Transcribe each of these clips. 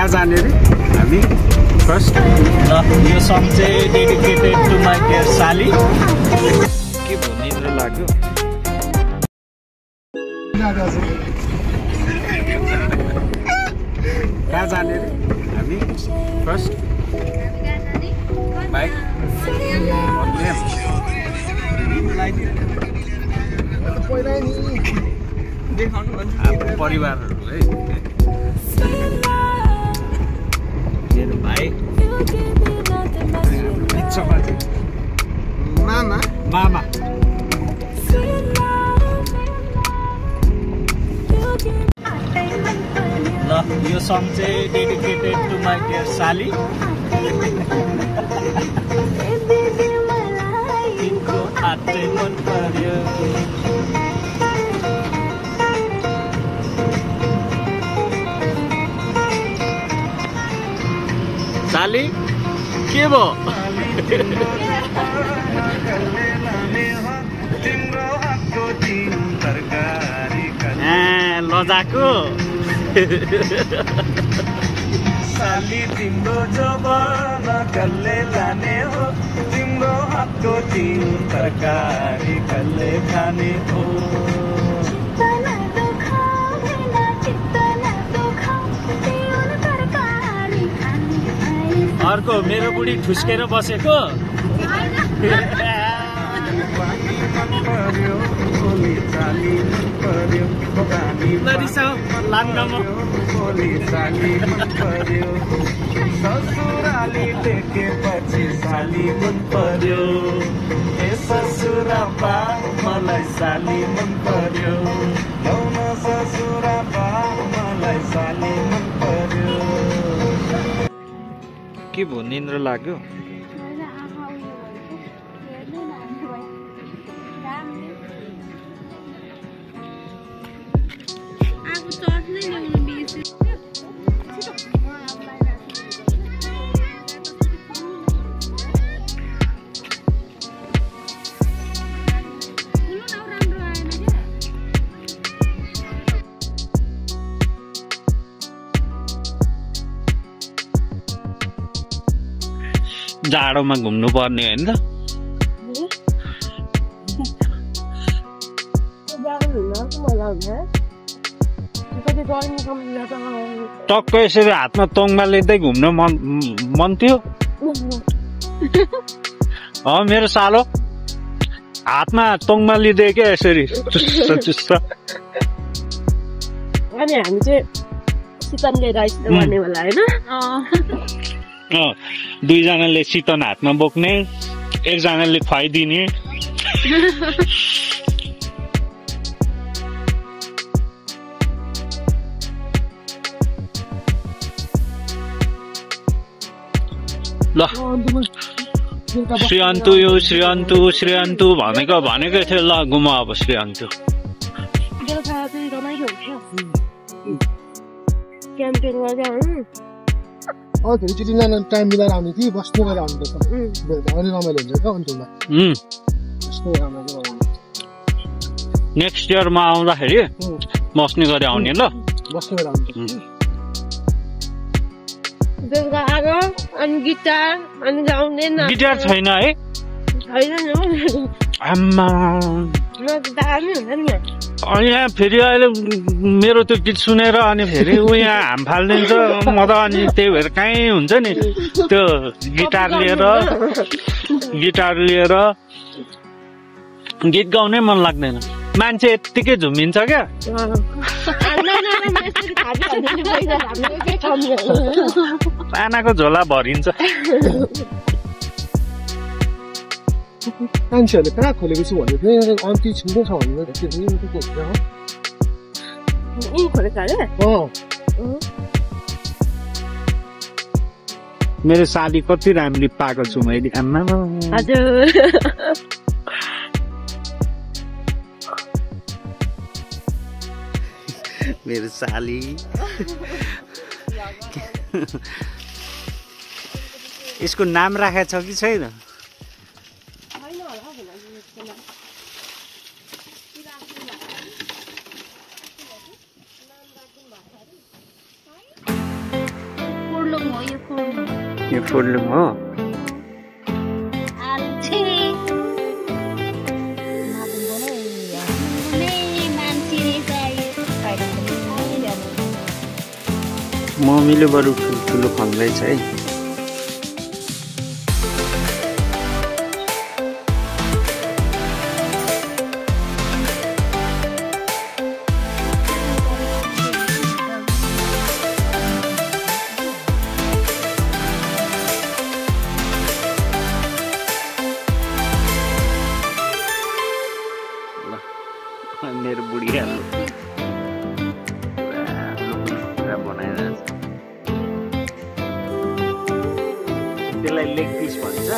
कहाँ जाने रे हामी फर्स्ट यो सङ चाहिँ डेडिकेटेड टु माई डियर साली। के भयो निद्रा लाग्यो कहाँ जाने रे हामी फर्स्ट बाइक परिवारहरू है मेरो भाइ मामा मामा ल यो सङ चाहिँ डेडिकेटेड टु माई डियर साली। तिम्रो हातै मन पर्यो। साली के भयो लजाको साली तिम्रो जवान कसले लाने हो तिम्रो हातको तिन तरकारी कसले खाने हो। अर्को मेरो बुढी ठुस्केर बसेको ससुराली देखेपछि साली मन पर्यो ए ससुरा बा मलाई साली मन पर्यो लौन ससुरा बा मलाई साली मन पर्यो। के भयो निद्रा लाग्यो जाडोमा घुम्नु पर्ने होइन त टक्क यसरी हातमा तोङ्बा लिँदै घुम्न मन थियो मेरो सालो हातमा तोङ्बा लिँदै क्या यसरी चुस्स चुस्स अनि हामी चाहिँ चिकन राइस गर्ने होला होइन दुईजनाले चिकन हातमा बोक्ने एकजनाले खुवाइदिने ल श्रीअन्तु यो श्रीअन्तु भनेकै थियो ल घुम अब श्रीअन्तु क्याम्पेन गर्दा तिनजना टाइम मिलाएर आउने कि बस्नु गरेर आउनुपर्छ भने रमाइलो हुन्छ क्या अन्तिममा नेक्स्ट इयरमा आउँदाखेरि बस्ने गरी आउने ल बस्नु गरेर आउनुपर्छ बेलुका आएको अनि गिटार अनि गाउने गिटार छैन है छैन आम्मा दामी हुन्छ नि यहाँ फेरि अहिले मेरो त्यो गीत सुनेर अनि फेरि ऊ यहाँ हाम फालिदिन्छ म त अनि त्यही भएर कहीँ हुन्छ नि त्यो गिटार लिएर गीत गाउनै मन लाग्दैन मान्छे यत्तिकै झुमिन्छ क्या पानाको झोला भरिन्छ मान्छेहरूले कहाँ खोलेको छु भनेको थिएँ अन्ति छिटो छ भनेर मेरो साली कति राम्ररी पाएको छु मैले आम्मा मेरो साली यसको नाम राखेको छ कि छैन यो फुलुङ हो मम्मीले बरु ठुलो खन्दैछ है मेरो बुढियाले पुरा बनाइरहेछ त्यसलाई लेग पिस भन्छ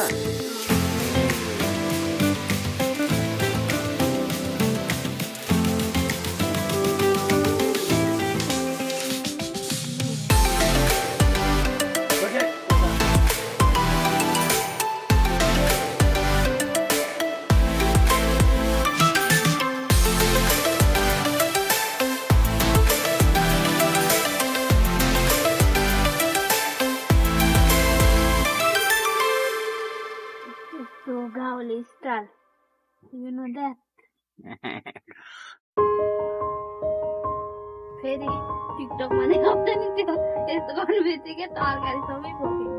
Gauli style. You know that? फेरि टिकटकमा देखाउँछ नि त्यो यस्तो गर्नु बित्तिकै तरकारी सबै बोकेको